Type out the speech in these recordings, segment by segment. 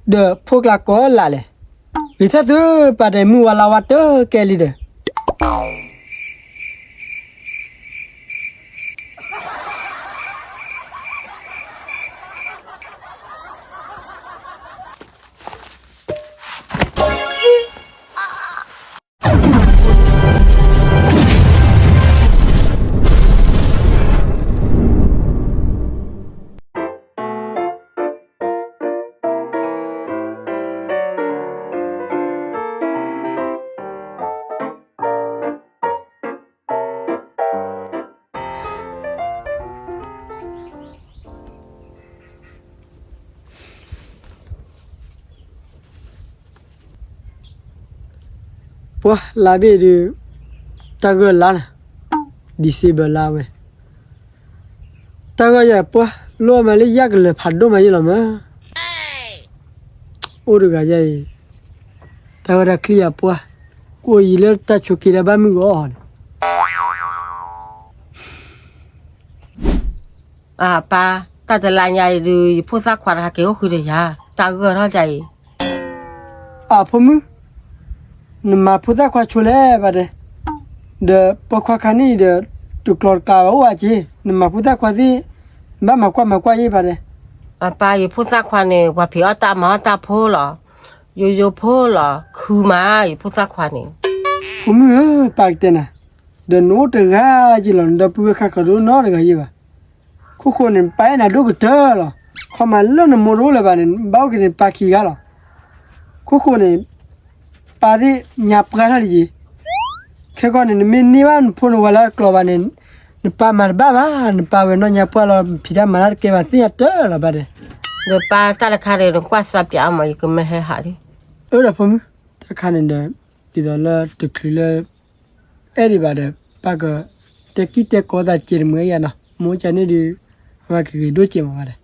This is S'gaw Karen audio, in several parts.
ဒီးဖိကျါကိးလၢ်လဲၣ်, ဂ့ၤထၢၣ်သုပာ်တဲမုၢ်ဝါလါဝါတကဲလံဒီး ပှၢ် လါဘ့ၣ်ဒုး တၢ်ဂၢၢ်လါန့ၣ်, December လါဝဲ, တၢ်ဂၢၢ်ယၤပှၢ် လိၣ်မးလၢယၢ်ကလၢၤဖးဒိၣ်မးယဲလီၤမး, အိၣ်တဂၤယဲအံၤ, တၢ်ဂၢၢ်တၢ်ချံယၤပှၢ်, အိၣ်ယံၤလၢတၢ်ဆိးက့တၢ်ဘၣ်မုၢ်ဂီၤန့ၣ် အပၢ်, တၢ်တလါညါအံၤဒုး ယဖိသၣ်ခွါတခါက့ၤအိၣ်ဃုာ်ဒီးယၤ, တၢ်ဂၢၢ်ထီၣ်ဒ်အံၤ. အဖိမုၣ်, နမၤဖိသၣ်ခွါဆိလဲၣ်ဘၣ်တဲ, ဒီးပိာ်ခွါခါန့ၣ်အံၤဒီး တကျီၤတကျါဘၣ်အိၣ်ဝဲက့ၤ, နမၤဖိသၣ်ခွါသ့ၣ်, ဘၣ်မၤကွၢ်မၤကွၢ်ယဲဘၣ်တဲ. အပၢ်, ယဖိသၣ်ခွါန့ၣ် ပှၤဖံးအီၣ်တၢ်မၤအီၣ်တၢ်ဖိလီၤ, ယိယိဖိလီၤ, ခုမး ယဖိသၣ်ခွါန့ၣ်. ဖိမုၣ်ဧၢ, ပၢ်ကတဲနၤ, ဒီးနအိၣ်တဂၤယဲလီၤ, နဒီပုၢ်ဝဲၢ်ခါခီဒိၣ်နီတဂၤယဲဘၣ်. ခိၣ်ဃိန့ၣ် ပၢ်အဲၣ်နၤဒိၣ်ကတၢၢ်လီၤ. ခီမးလၢနမိၢ်တအိၣ်လၢၤဘၣ်န့ၣ် ဘၣ်အိၣ်က့ၤန့ၣ်ပၢ်ခံဂၤလီၤ. ခိၣ်ဃိန့ၣ် ပၢ်သ့ၣ်ညါပှၢ်ထီၣ်လံယံၤ. ခဲကီန့ၣ် နမ့ၢ်န့ၢ်ဘၣ်နဖိနဝၤလၢအကျိၤဘၣ်န့ၣ်, နပၢ်မၤတဘၣ်ဘၣ်, နပၢ်ဝဲနီၢ်ညါပှၢ်လီၤ, ဖံးတၢ်မၤတၢ်တကဲဘၣ်သ့ၣ်ညါတၢၢ်လီၤဘၣ်ဒီး. ဒီးပၢ်တၢ်တခါဒီး နကွၢ်စၢ်ပၠးအီၤမး, ယကမၢဟဲဟးလံ. အၢဒီးဖိမုၣ်, တၢ်တခါန့ၣ်ဒီး, ဒ်သိးလၢတချုးလၢ အဲၣ်ဒံးဘၣ်ဒီး ပၢ်ကတဲကံၢ်တဲကီသးစဲးတမုာ်ယါနီၤ, မိၢ်ကန့ၣ်ဒုး, အဝဲကဂ့ၤဒိၣ်စဲးမးဘၣ်ဒီး.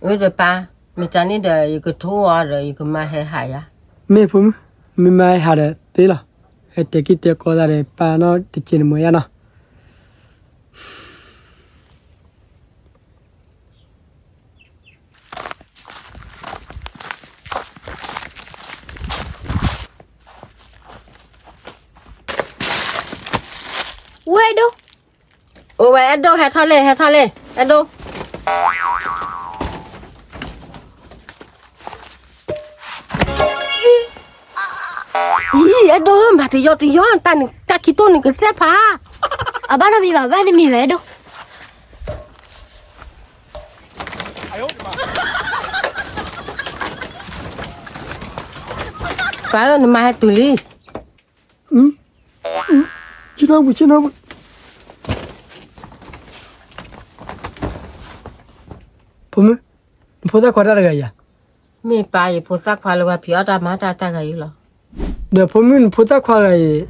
အၢဒီးပၢ်, မ့ၢ်ကန့ၣ်ဒီး ယကထိအီၤဒီး ယကမၤဟဲဟးယါ. မ့ၢ်ဖိမုၣ်, မ့ၢ်မၤဟဲဟးဒီးသ့လီၤ, ဟဲတဲကံၢ်တဲကီသးဒီး ပၢ်နီတစဲးတမုာ်ယါနီၤ. ဝဲဒိၣ်, အိၣ်ဝဲအဲၣ်ဒိၣ် ဟဲထီၣ်လံ ဟဲထီၣ်လံ အဲၣ်ဒိၣ်. အံၤ အဲၣ်ဒိၣ် မၤတယီတယီ တၢ်ခံတိၢ်န့ၣ်ကသဲၣ်ဖး. အဘၣ်နီတမံၤဘၣ် ဘၣ်နီတမံၤဘၣ် အဲၣ်ဒိၣ်. ပၢ်ဧၢ နမါဟဲတုၤလံ. ဆ့ၣ်နီၤပူၤ ဆ့ၣ်နီၤပူၤ. ဖိမုၣ်, နဖိသၣ်ခွါတၢ်တဂၤအံၤဧါ. မ့ၢ်ပၢ် ယဖိသၣ်ခွါလၢပှၤဖံးအီၣ်တၢ်မၤတၢ်တဂၤအံၤလီၤ. ဒီးဖိမုၣ် နဖိသၣ်ခွါတဂၤအံၤ,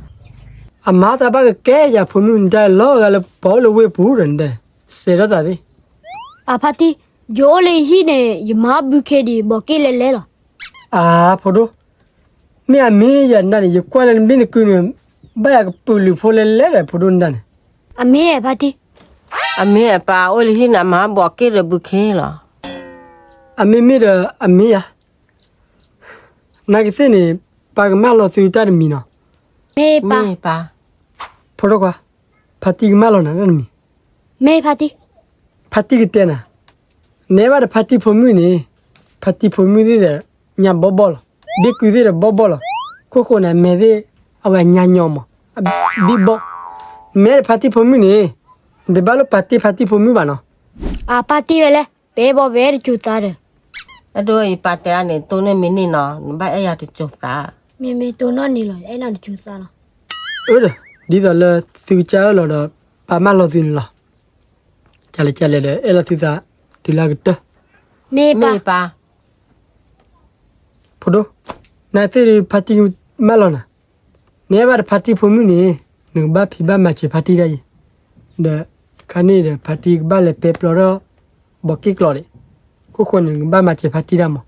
အမၤတၢ်ဘၣ်ကကဲယၤ ဖိမုၣ် နတၢ်လီၤဂာ်လၢပှၤအိၣ်လၢဝ့ၢ်ပူၤဒီး နတၢ်စဲးထီၣ်သးသ့. အဖါတံၢ်, ယအိၣ်လၢယဟံၣ်န့ၣ် ယမၤဘုခ့ဒံး ဘီးက့ၣ်လဲၤလဲၤလီၤ. အါ ဖိဒိၣ်, မ့ၢ်အမ့ၢ်ယၤနတၢ်န့ၣ် ယကွၢ်လၢနဘ့ၣ်နကုန့ၣ် ဘၣ်ယၤကပုာ်လုးဖိလဲၤလဲၤဒီး ဖိဒိၣ်နတၢ်န့ၣ်. အမ့ၢ်ဖါတံၢ်. အမ့ၢ်အပၢ်အိၣ်လၢဟံၣ်န့ၣ် အမၤဘီးက့ၣ်ဒီးဘုခ့လီၤ. အမ့ၢ်မ့ၢ်ဒီးအမ့ၢ်ယၤ. နာ်က့သ့ၣ်န့ၣ် ပၢ်ကမၢလီၤသုတၢ်တမံၤနီၤ. မ့ၢ်ပၢ်. ဖိဒိၣ်ခွါ, ဖါတံၢ်ကမၢလီၤနၤတၢ်တမံၤ. မ့ၢ်ဖါတံၢ်. ဖါတံၢ်ကတဲနၤ, နအဲၣ်ဘၣ်ဒီးဖါတံၢ်ဖိမုၣ်န့ၣ်, ဖါတံၢ်ဖိမုၣ်သ့ၣ်ဒီး ညါဘီဘီလီၤ. ဘ့ၣ်ကုသ့ၣ်ဒီးဘီဘီလီၤ. ခိၣ်ဃိန့ၣ် အမဲာ်သ့ၣ် အဝဲညါညီမး, အဘံၣ်ဘီ. နမ့ၢ်အဲၣ်ဒီးဖါတံၢ်ဖိမုၣ်န့ၣ်, နတဘၣ်လိၣ်ပာ်တ့ၢ်ဖါတံၢ်ဖိမုၣ်ဘၣ်နီၤ. အပၢ်တ့ၢ်ဝဲလဲၣ်, ပအဲၣ်ဘီပအဲၣ်တစိၤသးဒီး. အဲၣ်ဒိၣ် ယပၢ်တဲအါန့ၣ် တိၢ်န့ၢ်မ့ၢ်န့ၢ်နီၤ, နဘၣ်အဲၣ်ယၤတစိၤသး. မ့မ့ၢ်တိၢ်နီၣ်န့ၣ်လီၤ, အဲၣ်နၤတစိၤသးလီၤ. အၢဒီး, ဒ်သိးလၢသုကစၢ်အၢၣ်လီၤဒီး ပၢ်မၢလီၤသုန့ၣ်လီၤ. ကလဲၤကလဲၤဒီး အဲၣ်လီၤသုသး တုၤလၢအကတၢၢ်. မ့ၢ်ပၢ်. ဖိဒိၣ်, နသ့ၣ်ဒုးဖါတံၢ်ကမၢလီၤနၤ. နအဲၣ်ဘၣ်ဒီးဖါတံၢ်ဖိမုၣ်န့ၣ်, နကဘၣ်ဖံးဘၣ်မၤစၢၤဖါတံၢ်ဒၣ်အံၤ. ဒီးခါန့ၣ်ဒီး ဖါတံၢ်ကဘၣ်လဲၤပဲပျီထီၣ် ဘီးက့ၣ်ကျီးဒံး. ခိၣ်ဃိန့ၣ် နကဘၣ်မၤစၢၤဖါတံၢ်ဒၣ်မး.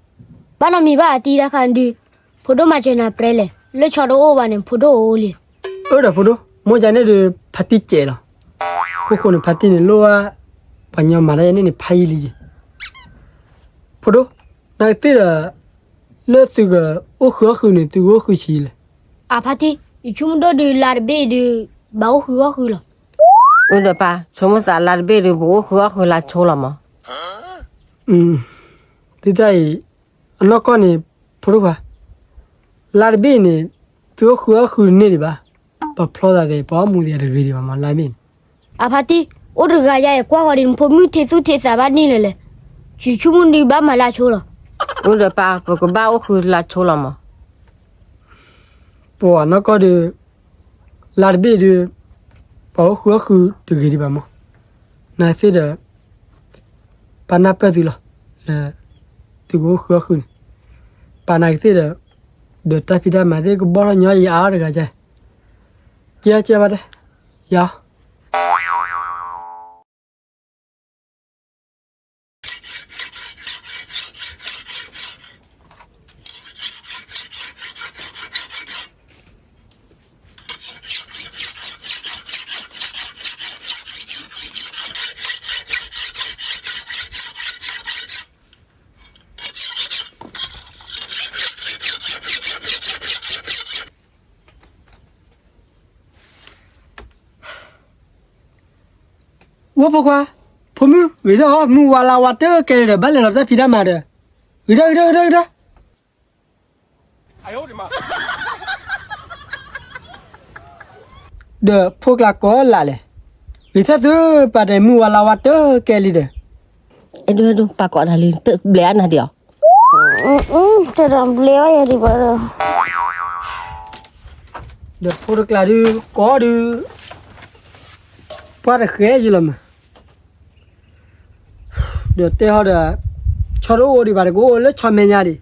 ဘၣ်နီတမံၤဘၣ် အတံၢ်တၢ်ခါဒုး, ဖိဒိၣ်မၤစၢၤနၤပြဲလဲၣ်, လၢဆီတအိၣ်ဘၣ်န့ၣ် ဖိဒိၣ်အိၣ်လံ. အၢဒီးဖိဒိၣ်, မိၢ်ယၤန့ၣ်ဒီး ဖါတံၢ်စဲးလီၤ. ခိၣ်ဃိန့ၣ် ဖါတံၢ်န့ၣ်လိၣ်ဘၣ် ပှၤညီမၤတၢ်ယဲန့ၣ်န့ၣ် ဖးယံာ်လံယံာ်. ဖိဒိၣ်, နသ့ၣ်ဒီး လၢသုကအိၣ်ဃုာ်အီၣ်ဃုာ်န့ၣ် သုကအိၣ်ဃုာ်ဆံးလဲၣ်. အဖါတံၢ်, ယဆိကမိၣ်ဒိၣ်ဒုးလါတဘ့ၣ်ဒုး ဘၣ်အိၣ်ဃုာ်အီၣ်ဃုာ်လီၤ. အုဒီးပၢ်, ဆိကမိၣ်သးလါတဘ့ၣ်ဒုး ပအိၣ်ဃုာ်အီၣ်ဃုာ်လါဆိလီၤမး. သုတၢ်အံၤ အနီၢ်ကီၢ်န့ၣ် ဖိဒိၣ်ခွါ, လါတဘ့ၣ်န့ၣ် သုအိၣ်ဃုာ်အီၣ်ဃုာ်တန့ၢ်ဒံးဘၣ်, ပဖျီသးသ့ၣ် ပအီၣ်မူသ့ၣ်တဂ့ၤဒံးဘၣ်မး လါတဘ့ၣ်န့ၣ်. အဖါတံၢ်, အိၣ်တဂၤယါအံၤ ကွၢ်ဃီၤဒ်နဖိမုၣ်ထံၣ်သူၣ်ထံၣ်သးဘၣ်န့ၣ်လဲၣ်လဲၣ်, ယဆိကမိၣ်ဒုးဘၣ်မၤလါဆိလီၤ. အုဒီးပၢ်, ပကဘၣ်အိၣ်ဃုာ်လါဆိလီၤမး. ပှၤနီၢ်ကီၢ်ဒုး လါတဘ့ၣ်ဒုး ပှၤအိၣ်ဃုာ်အီၣ်ဃုာ်တဂ့ၤဒံးဘၣ်မး, နာ်သ့ၣ်ဒီး ပၢ်နၢ်ပၢၢ်သုလီၤ, လၢ သုကအိၣ်ဃုာ်အီၣ်ဃုာ်န့ၣ်, ပၢ်နာ်က့ၤသ့ၣ်ဒီး ဒီးတၢ်ဖံးတၢ်မၤသ့ၣ်ကဘီထီၣ်ညီယအါအီၣ်တဂၤကါ, ကဲကဲဘၣ်တဲ, ယၤ ဝဲဖိခွါ, ဖိမုၣ်ဂ့ၤထီၣ်အီၤ, မုၢ်ဝါလါဝါတကဲလံဒီး ဘၣ်လဲၤလီၤတၢ်ဖံးတၢ်မၤဒီး, ဂ့ၤထီၣ်ဂ့ၤထီၣ်ဂ့ၤထီၣ်ဂ့ၤထီၣ်. ဒီးဖိကျါကိးလၢ်လဲၣ်, ဂ့ၤထီၣ်သုပၢ်ဒီး မုၢ်ဝါလါဝါတကဲလံဒီး, အဲၣ်ဒိးအဲၣ်ဒိး ပၢ်ကိးတၢ်လံ တဘျဲးအါနၤဒံးဧါ. တဘျဲးအါယၤဒံးဘၣ်ဒီး, ဒီးဖိတကျါဒုး ကိးဒုး ပှၢ်တဃဲယလီၤမး, ဒီးတဲဟီဒီး ဆီတအိၣ်ဒံးဘၣ်တကအိၣ်လၢဆီမဲာ်ညါဒံး,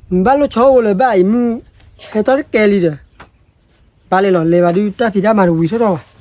နဘၣ်လိၣ်ဆီအိၣ်လၢၤဘၣ်အံၤ မုၢ်ဟဲထီၣ်တကဲလံဒီး, ဘၣ်လဲၤလီၤလဲၤဘၣ်ဒုး တၢ်ဖံးတၢ်မၤတဝံၤထီၣ်ထီၣ်ဘၣ်.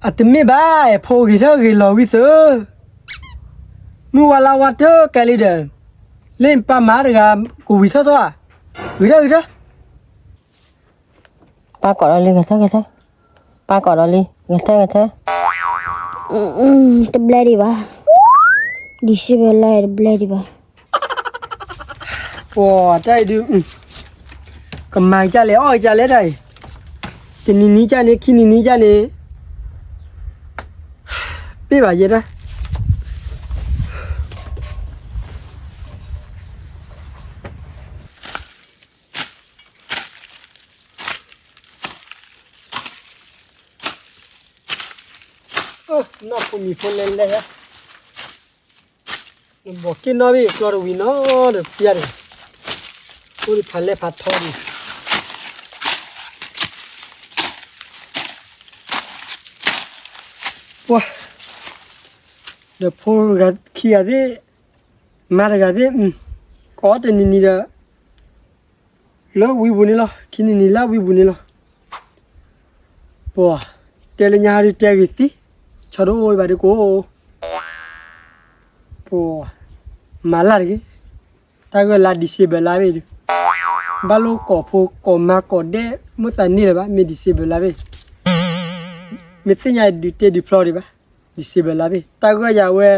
အတမ့ၢ်ဘၣ် ဖိဂ့ၤထီၣ်ဂ့ၤလီၤဝံသၢ, မုၢ်ဝါလါဝါတကဲလံဒီး, လၢပၢ်မါတဂၤကဝံၤထီၣ်ထီၣ်ဧါ, ဂ့ၤထီၣ်ဂ့ၤထီၣ်. ပၢ်ကိးဒီးလံ ဂဲၤထၢၣ်ဂဲၤထၢၣ်, ပၢ်ကိးဒီးလံ ဂဲၤထၢၣ်ဂဲၤထၢၣ်, တဘျဲဒံးဘၣ်, ဒံၣ်စ့ဘၢလါ တဘျဲဒံးဘၣ်. ပှၤတၢ်အံၤဒုး, ကမၤကလဲၣ် အီၣ်ကလဲၣ်တၢ်အံၤ, တနံၤနံၤကန့ၣ် ခံနံၤနံၤကန့ၣ်, ပ့ၢ်ဘၣ်ယဲဒၣ်. နီၢ်ဖိမံၤဖိလဲၤလဲၤ, ဘီးက့ၢ်နီၣ်ဘ့ၣ်ကျီတဝံၤနီတပျၢ်န့ၣ်, အိၣ်ဒံးဖးလဲၢ်ဖးထီဒံး, ပှၤ, ဒီးဖိတဂၤခံဂၤသ့ၣ်, မါတဂၤသ့ၣ်, ကိးတနံၤနံၤဒီး လၢဝံပူၤန့ၣ်လီၤ, ခံနံၤနံၤလၢဝံပူၤန့ၣ်လီၤ. ပှၤ, တဲလၢညါဟါဒုးတဲဂ့ၤသံ, ဆီတအိၣ်ဘၣ်ဒုးကိး, ပှၤ, မၤလၢ်တဂ့ၤ, တၢ်ဂၢၢ်လါ December လါဘ့ၣ်ဒုး, ဘၣ်လိၣ်ကိးဖိကိးမါကိးဒဲး မိၣ်သးန့ၢ်လၢၤဘၣ် မ့ၢ် December လါဘ့ၣ်, မ့ၢ်သ့ၣ်ညါဒုးတဲဒုးဖျီဒံးဘၣ်, December လါဘ့ၣ် တၢ်ဂၢၢ်ယၤဝဲ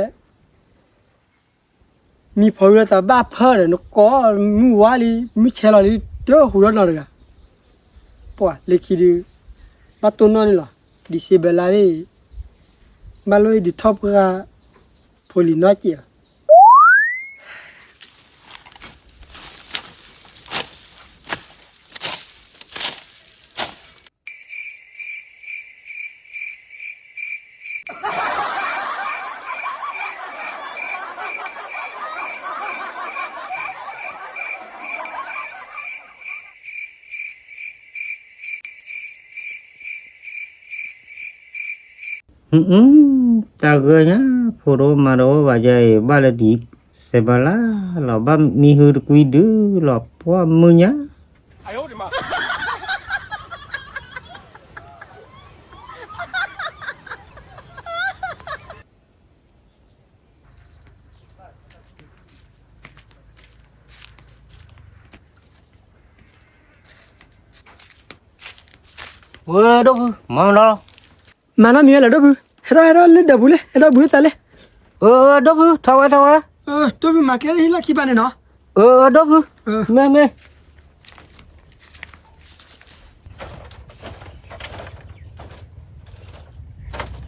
မံဖီၣ်ဝံၤလၢသးဘၣ်ဖၢဒီး နကိးမုၢ်ဝါလံ မုၢ်ဆဲးလီၤလံ တဟူးဒီးနီတဂၤ, ပှၤလၢခံဒုး ဘၣ်တိၢ်နီၣ်န့ၣ်လီၤ, December လါဘ့ၣ်, ဘၣ်လိၣ်အံၤဒုးထီၣ်ပှၢ် ဖိလံၤနီၢ်စဲးလီၤ. တၢ်ဂၢၢ်ညါ ဖိတအိၣ်မါတအိၣ်ဘၣ်ယဲအံၤ ဘၣ်လၢဒံၣ်စ့ဘၢၣ်လါလီၤ ဘၣ်မံဟုတကွံဒုလီၤ ပှၢ်မုၢ်ညါ ဝဲဒိၣ်ဖု မၤမနုၤလီၤ. မၤနီတမံၤဝဲလၢဒိၣ်ဖု, ဟဲထီၣ်ဟဲထီၣ်လၢဒၢးပူၤလၢ ဟဲထီၣ်ဘုသးလၢ. အၢ ဒိၣ်ဖု ထီၣ်ဝဲထီၣ်ဝဲ. ဒိၣ်ဖု မၤကျဲလၢဟံၣ်လီၢ်ခံဘၣ်န့ၣ်နီၤ. အၢ ဒိၣ်ဖု, မ့ၢ်မ့ၢ်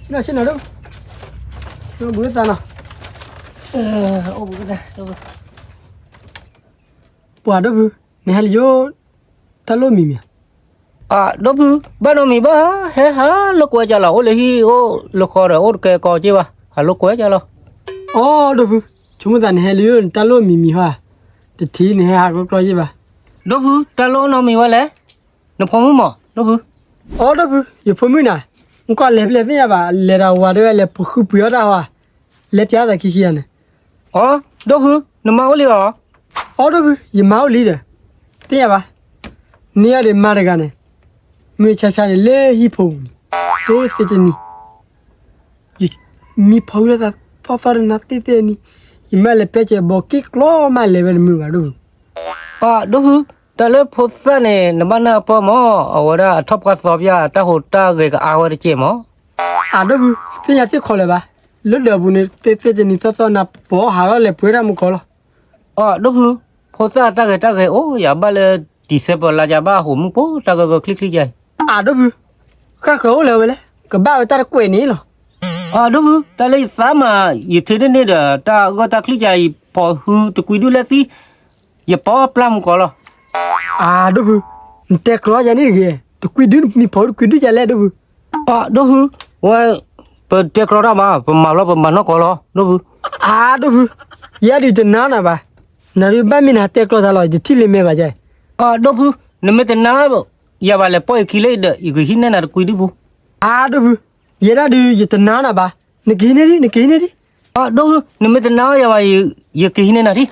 ဆ့ၣ်နီၤဆ့ၣ်နီၤဒိၣ်, ဘုသးနီၤ, အိၣ်ဘုသး, ပှၤဒိၣ်ဖု, နဟဲလၢယိၣ် တၢ်လိၣ်မံၤမံၤဧါ. အၢ ဒိၣ်ဖု, ဘၣ်နီတမံၤဘၣ်, ဟဲဟးလိာ်ကွဲကလီၤ အိၣ်လၢဟံၣ်အိၣ်လၢဃီဒီး အိၣ်တကဲကီက့ဘၣ်, ဟးလိာ်ကွဲကလီၤ. အၢ ဒိၣ်ဖု, ဆိကမိၣ်သးနဟဲလၢယိၣ် နတၢ်လိၣ်မံၤမံၤဟီဧါ, တထံၣ်နဟဲဟးကျီကျီက့ဘၣ်. ဒိၣ်ဖု, တၢ်လိၣ်နီတမံၤဝဲလဲၣ်, နဖိမုၣ်မး ဒိၣ်ဖု. အၢ ဒိၣ်ဖု, ယဖိမုၣ်နၤ, နကွၢ်လဲၤဖဲလဲၣ်သ့ၣ်ညါဘၣ်, လဲၤဒီးဝၤဒၣ်ဝဲလဲၤပဃုပှ့ၤအီၣ်တၢ်ဟီဧါ, လဲၤပျးသးခံခံဂၤန့ၣ်. အၢ ဒိၣ်ဖု, နမါအိၣ်လံဧါ. အၢ ဒိၣ်ဖု, ယမါအိၣ်လံဒီး, သ့ၣ်ညါဘၣ်, န့ၢ်အီၤဒီးမါတဂၤန့ၣ်, မုၢ်ဆါဆါန့ၣ်လၢဟံၣ်ဖိပူၤန့ၣ်, သ့သ့တနံၤ, ယမံဖီဝံၤလၢသးသီသီတနၤသ့သ့တနံၤ, ယမါလဲၤပဲကဲဘီက့ၤကျီမးလဲၤဝဲတမုာ်ဘၣ်ဒိၣ်ဖု. အၢ ဒိၣ်ဖု, တၢ်လၢဖိသၣ်န့ၣ် နဘၣ်နၢ်ပၢၢ်မး, အဝဲဒၣ်အထီၣ်ပှၢ်သီပျၢ် တၢ်ဟူးတၢ်ဂဲၤကအါဝဲတကဲမး. အၢ ဒိၣ်ဖု, သ့ၣ်ညါသ့ၣ်ခီလၢၤဘၣ်, လၢဒၢးပူၤန့ၣ် သ့သ့တနံၤသီသီနၤ ပှၤဟးထီၣ်လဲၤပှ့ၤတၢ်မူကီလီၤ. အၢ ဒိၣ်ဖု, ဖိသၣ်တၢ်ဂဲၤတၢ်ဂဲၤအိၣ်ယၤ ဘၣ်လၢ December လါယၤ ဘၣ်ဟူးမုၢ်ပိၢ်တၢ်ဂၢၢ်ဂၢၢ်ချံချံယၤအံၤ. အၢ ဒိၣ်ဖု, ဃၣ်ဃၢၤအိၣ်လၢၤဝဲလဲၣ်, ကဘၣ်ဝဲတၢ်တကွဲးန့ၣ်လီၤ. အၢ ဒိၣ်ဖု, တၢ်လၢယသးမး, ယထံၣ်န့ၢ်န့ၢ်ဒီး တၢ်ဂၢၢ်တၢ်ချံယၤအံၤ ဖီၣ်ဟုတကွံဒုလၢသံ, ယပီၢ်ပျၢ်မူကီလီၤ. အၢ ဒိၣ်ဖု, နတဲကျီယၤန့ၣ်တဂ့ၤ, တကွံဒုမံဖီၣ်ဟုတကွံဒုယၤလဲၣ်ဒိၣ်ဖု. အၢ ဒိၣ်ဖု, ဝဲ ပတဲကျီတၢ်မး, ပမၤဘျီပမၤနီၢ်ကီလီၤ ဒိၣ်ဖု. အၢ ဒိၣ်ဖု, ယဲဒုးတနာ်နၤဘၣ်, နဒုးဘၣ်မ့ၢ်နဟးတဲကျီတၢ်လီၤ ယတထံၣ်လၢၤမဲာ်ဘၣ်ယဲ. အၢ ဒိၣ်ဖု, နမ့ၢ်တနာ်ယၤဘၣ်လဲၤပိာ်ယခံလၢယဒၢး ယကဟံးန့ၢ်နၤတကွံဒုပူၤ. အၢ ဒိၣ်ဖု, ယဲဒၣ်ဒုးယတနာ်နၤဘၣ်, နကဟံးန့ၢ်ဒံး နကဟံးန့ၢ်ဒံး. အၢ ဒိၣ်ဖု, နမ့ၢ်တနာ်ယၤဘၣ်, ယကဟံးန့ၢ်နၤဒံး.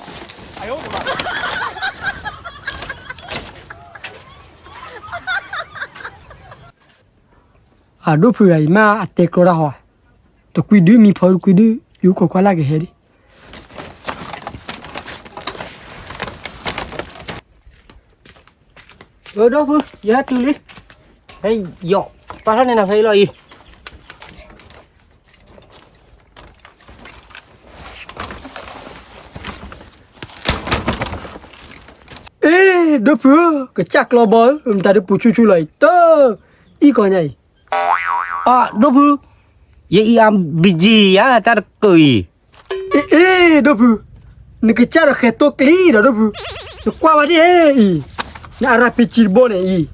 အၢ ဒိၣ်ဖုဧၢ, ယမါအတဲကျီတၢ်ဟီ, တကွံဒုမံဖီတကွံဒု, ယအိၣ်ခိးကွၢ်လၢကဟဲဒံး. အၢ ဒိၣ်ဖု, ယဟဲတုၤလံ, ဟဲယီၤ, ပာ်ထီၣ်န့ၢ်နၤဖဲအံၤလီၤအံၤ. အ့ ဒိၣ်ဖုဧၢ, ကစၢ်ကျီဘီဧၢ, မတၤဒုးပူၤဆူၣ်ဆူၣ်လီၤအံၤ, တအံၣ်ကီညါအံၤ. အၢ ဒိၣ်ဖု, ယအံၤ RPG ယၤ တၢ်တကၢၢ်အံၤ. အ့ အ့ ဒိၣ်ဖု, နကစၢ်ဒီးဃဲၤတိကျံဒီးဒိၣ်ဖု, နကွၢ်ဝဲဒ်အံၤ, န RPG တဘိန့ၣ်အံၤ,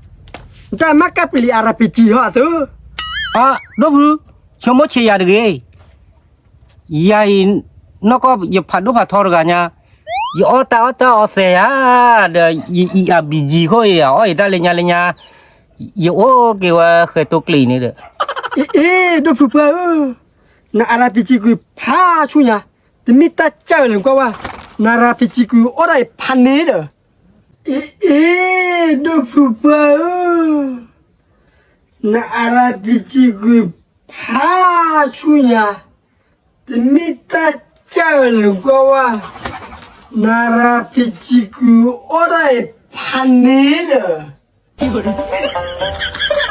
နတၢ်မၤကၢ်ပျံၤလံ RPG ဟီအသိး. အၢ ဒိၣ်ဖု, ဆိကမိၣ်ဆံးယၤတဂ့ၤ. ယၤအံၤ နီၢ်ကီၢ်ယဖးဒိၣ်ဖးထီတဂၤညါ, ယအီၣ်တၢ်အီၣ်တၢ်အီသဲးယၤ, ဒီးယအံၤ RPG ခိၣ်အံၤ အအီၣ်ယတၢ်လၢညါလၢညါ, ယအိၣ်က့ၤဝဲဃဲၤတိကျံန့ၣ်ဒီး. အ့ အ့ ဒိၣ်ဖုပှၢ်ဧၢ, န RPG ကွံာ်ဖးဆူၣ်ညါ, တမ့ၢ်တၢ်ကၢ်ဝဲလၢနကွၢ်ဝဲ, န RPG ကွံာ်အီၣ်ဒၣ်အံၤဖးန့ၣ်ဒီး. အ့ အ့ ဒိၣ်ဖုပှၢ်ဧၢ, န RPG ကွံာ်ဖးဆူၣ်ညါ, တမ့ၢ်တၢ်ကၢ်ဝဲလၢနကွၢ်ဝဲ, န RPG ကွံာ်အီၣ်ဒၣ်အံၤဖးန့ၣ်ဒီး. အၢ